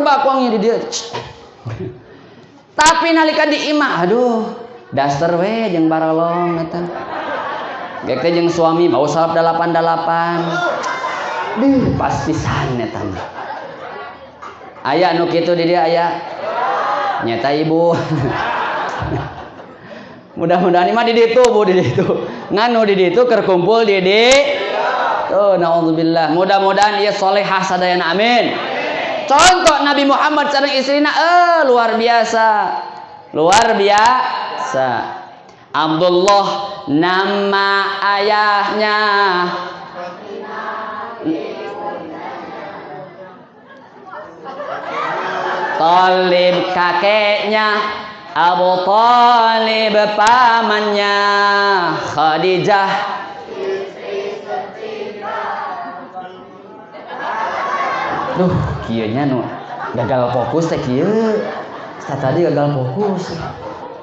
Bakwangnya di dia. Tapi nalika di imah, aduh, daster we jeung barolong eta. Gek teh jeung suami mau salap dalapan-dalapan. Duh, pasti san eta mah. Aya nu kitu di dia aya. Nyata ibu. Mudah-mudahan mah di ditu Bu, di ditu. Ngan nu di ditu keur kumpul di di. Tuh, naudzubillah. Mudah-mudahan ieu solehah sadayana, amin. Contoh Nabi Muhammad sareng istrina luar biasa. Luar biasa. Abdullah nama ayahnya. Talib kakeknya, Abu Talib pamannya, Khadijah. Duh, kieu nya nu gagal fokus teh kieu. Tadi gagal fokus.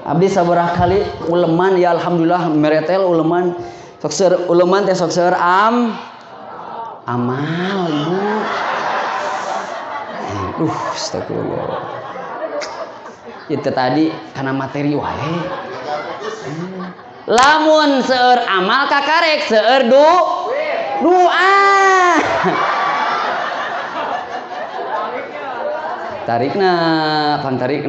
Abdi sabaraha kali uleman ya alhamdulillah meretel uleman. Sok seur uleman teh sok seur amal ibu. Duh, astagfirullah. Itu tadi karena materi wae. Lamun seueur amal kakarek seueur doa. Tarikna, pang tarikna.